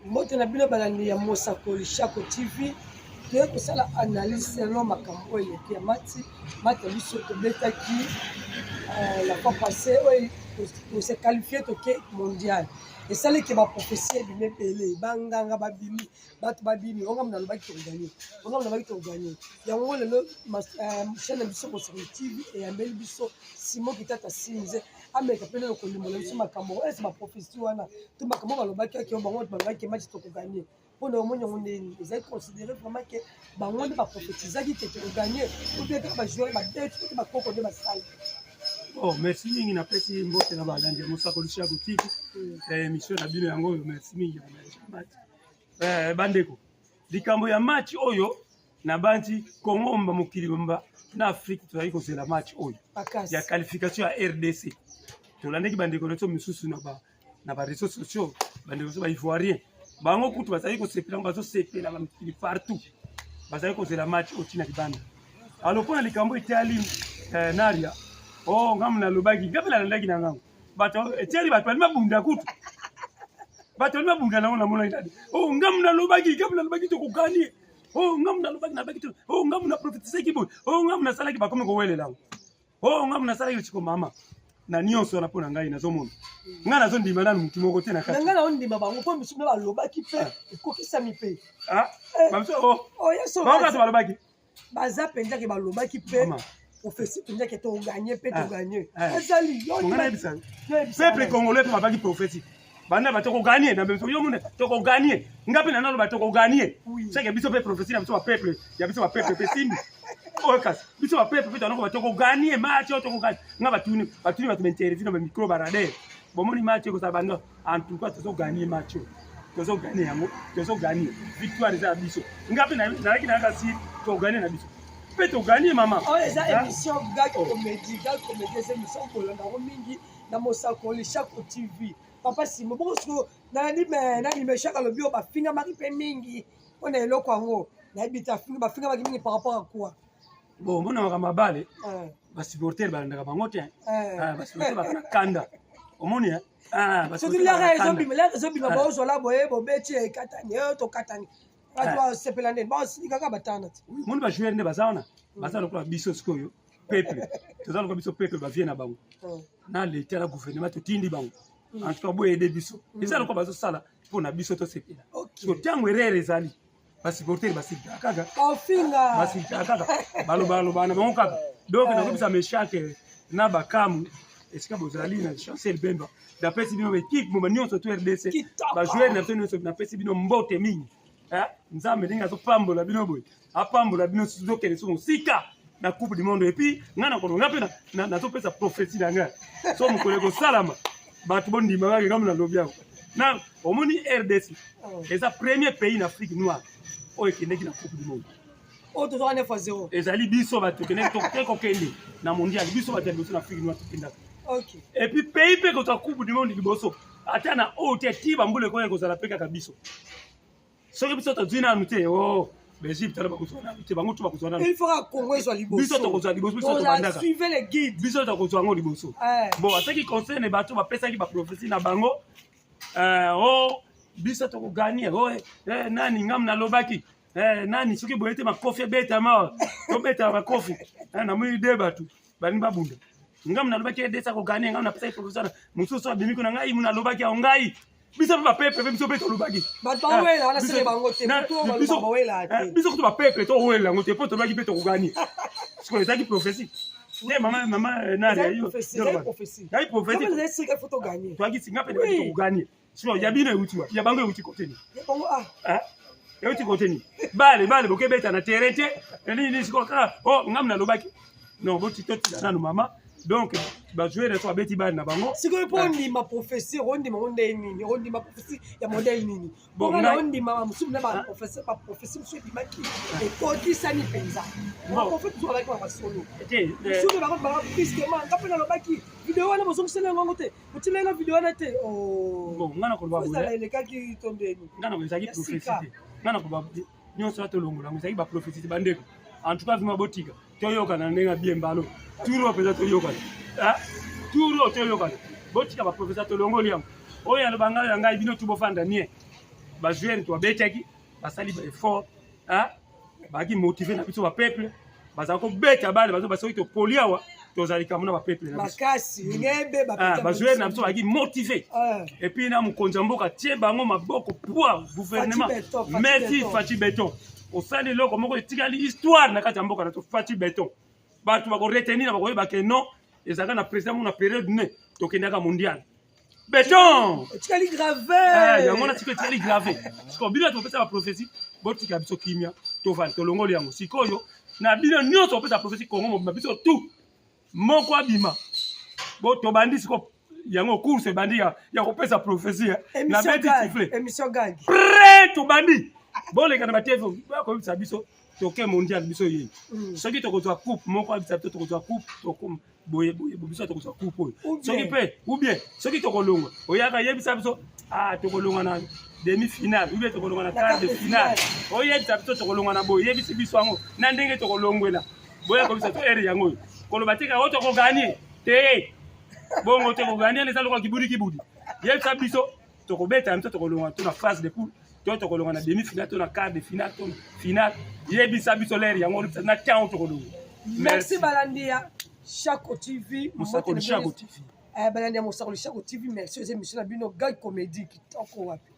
Mbote na bino balandi ya Mosakoli Shako TV. Toye kosala analyse selon makambo oyo eleki ya mati mati ya biso tobetaki euh, la fois passée oyo tose qualifie toke mondial esali ke baprofesi ebimi ebele banganga babimi bato babimi onga nalobaki tokoganye onga nalobaki tokoganye yango lelo euh, chaîne na biso Mosakoli TV eyambeli biso Simon Kitata Sinze ameka mpe nano kolimbola biso makambo yango ese baprofesi wana to makambo balobaki ake bango balobaki match tokoganye mpo na omoni yango ndeni ezali considéré vraiment ke bango nde baprofetizaki ke tokoganye obie kaka bajoueur babeti ote bakoko nde basali. Bon, merci mingi napesi mbote na balandi ya mosakoli Shako TV eh, émission na bino yango oyo merci mingi ya match eh, bandeko likambo ya match oyo Nabanzi Congo mba mokili mba na Afrique tozali kozela match oyo ya qualification ya RDC. Tolandaki bandeko na biso misusu na ba na ba réseaux sociaux, bandeko biso ba Ivoirien bango kutu bazali kosepela, bazosepela ba mikili partout bazali kozela match oyo tina libanda. Alors mpo na likambo etali eh, Naria oh ngambo nalobaki ngai mpe nalandaki na ngango bato etiali bato balingi babunda kutu bato balingi babunda nango namonaki nani oh ngambo nalobaki ngambo nalobaki tokokani Oh ngamu nalobaki nalobaki te. Oh ngamu na prophetisaki boye. Oh ngamu nasalaki bakomi kowelela yango. Oh ngamu nasalaki siko mama. Na nyonso wana mpo na ngai nazomona. Ngai nazondima nanu motu moko te na kati. Na ngai naondima bango mpo misu balobaki mpe ah. ekokisami mpe. Ah, eh. Babiso oh. Oh yeso. Bango kaka balobaki. Baza mpenza ke balobaki mpe. Prophétie mpenza ke toganye mpe ah. toganye. Ah. Ezali yo. Ngai nayebisa. Peuple congolais mpe babaki prophétie. Banda ba toko gagner na biso yo mune toko gagner nga pe na nalo ba toko gagner c'est que biso pe prophétie na biso ba peuple ya biso ba peuple pe simbi oyo kasi biso ba peuple pe tanoko ba toko gagner match oyo toko gagner nga batuni batuni bato ba interview na ba micro ba radar bomoni match ekozala bando en tout cas tozo gagner match oyo tozo gagner yango tozo gagner victoire eza ya biso nga pe nalaki na kasi to gagner na biso pe to gagner mama oyo eza émission gag comédie gag comédie eza émission kolanda yango mingi na mosakoli Shako TV papa Simo bongo sikoyo nalandi me nani me Shako alobi oyo bafingamaki mpe mingi mpo na eloko yango nayebi te bafingamaki mingi par rapport à quoi bon omona makambo ya bale eh. basupporter balandaka bango te eh. Ah, basupporter baka na kanda omoni eh? ah, surtout lere ezobima lere ezobima bozwala boye bobeti ekatani tokatani bato basepela nde basilika batana te omoni bajoueur nde baza wana baza lokola biso sikoyo peuple toza lokola biso peuple bavie na bango oh. na leta na gouvernement totindi bango mm. en tout cas boyede biso mm. eza lokola bazosala mpo na biso tosepela so ntango erreur ezali basupporter basilikaka kaka basilikaka kaka balobaloba na bango kaka donc eh. nakobisa meshake na bakamu esika bozali na chancel bemba napesi bino baekipe moma nyonso to rdc bajoueur na biso nyonso napesi bino mbote mingi eh, nzambe ndenge azopambola bino boye apambola bino tokende so mosika na coupe du monde epuis ngai nakolonga mpe nazopesa prophetie na ngai so mokolo ekosalama bato bondima kaka kama nalobi yango na omoni rdc oh. eza premier pays na afrique noire oyo ekendeki na coupe du monde oyo tozwaka 9 fois 0 ezali biso bato tokendeki toke kokende na mondial biso bato ya liboso na afrique noire tokendaka epuis pays mpe kozwa coupe du monde liboso ata na oyo te ti bambula ekoya ekozala mpe kaka biso soki biso tozwi nanu te o oh, baegypte wana bakozwa nanu te bango tu bakozwa nanu il faudra congo ezwa liboso biso tokozwa liboso biso tobandaka suivez les guides biso tokozwa yango liboso eh. bon en ce qui concerne bato bapesaki baprophetie na bango eh, o oh, biso tokoganie o oh, eh, nani ngamu nalobaki nani soki boye te makofi ebetama tobetama makofi namoni de bato balingi babunda ngamu nalobaki edesa koganie ngamu napesaki prophetie mosusu abimi kuna ngai nalobaki yango ngai biso mpe bapeple mpe biso mpe tolobaki bato bawela wana sele bango te bawela te eh, biso kutu bapeple towela yango te mpo tolobaki mpe tokogani sikoyo ezalaki prophetie te mama mama eh, nani ezali prophetie toyaki singa mpe tokogani sikoyo ya bino euti wapi ya bango euti kote nini ah. euti kote nini bale bale bokebeta na terrain te nini sikoyo kaka o oh, ngambo nalobaki non boti totika nanu mama donc bajoueur na biso babeti bale na bango sikoyo mpo ondima prophetie ondima ngo ndenge nini ondima prophetie ya modèle nini bonga na ondima mosusu na baprofesseur baprofetie mosusu ebimaki ekokisami mpenza baprofete mosusu bazalaki na basolo mosusu bango baka brusquement nga mpe nalobaki video wana bozongisela yango yango te botilaki nga video wana te oh. nga nakoloba elekaki to ndeni nga nakoloba ezalaki prophetie te nga nakoloba nyonso wana tolongola yango ezalaki baprofesi te bandeko en tout cas vrima botika toyokana na ndenge ya bien mbalo tour oyo mpenza toyokana tour oyo toyokana botika baprofesa tolongoli yango oyo aloba ngai ya ngai bino tu bofanda nie Bajoueur tobetaki, basali baeffort, bazalaki motive na biso. Bapeuple bazala kobeta bale, bazo basoki topoli awa, tozali kambo na bapeuple na biso. Makasi ngebe. Bajoueur na biso bazalaki motive. Et puis na mokonzi ya mboka tie bango maboko poids gouvernement. Merci Fatshi Béton, osali eloko moko etikali histoire na kati ya mboka na to. Fatshi Béton, bato bakoretenir, bakoyeba ke non, ezalaka na président mo na période ne tokendaka mondial. Béton. Etikali grave. Yango na sikoyo etikali grave. Sikoyo bino topesa baprophétie, botika biso kimia, tovandi, tolongoli yango. Sikoyo na bino nyonso opesa prophétie, Kongo mobima, biso tout moko abima bo tobandi sikoyo yango, course ebandi ya kopesa prophétie. Nabeti sifflet. Émission gag. Prêt, tobandi. Boleka na baTV, bakoyebisa biso toke mondial, biso ye. Soki tokozwa coupe moko, abisa biso tokozwa coupe boye boye, biso tokozwa coupe oyo. Soki mpe ou bien soki tokolongwa, oyaka yebisa biso: ah, tokolongwa na demi finale ou bien tokolongwa na quart de finale. Oyebisa biso tokolongwa na boye, yebisi biso yango na ndenge tokolongwela. Boya kobisa to ere yango oyo, koloba te kaka oyo tokogagner te, bongo tokogagner eza lokola kibudi kibudi. Yebisa biso tokobeta biso, tokolongwa to na phase de poule, to tokolongwa na demi finale, to na quart de finale, to finale. Yebisa biso lere yango, olobisa na ntango tokolongwa. Merci balandi ya Chako TV. Mosakoli Chako TV. Balandi ya Mosakoli Chako TV, merci. Oza émission na bino gag comédie kitoko wapi.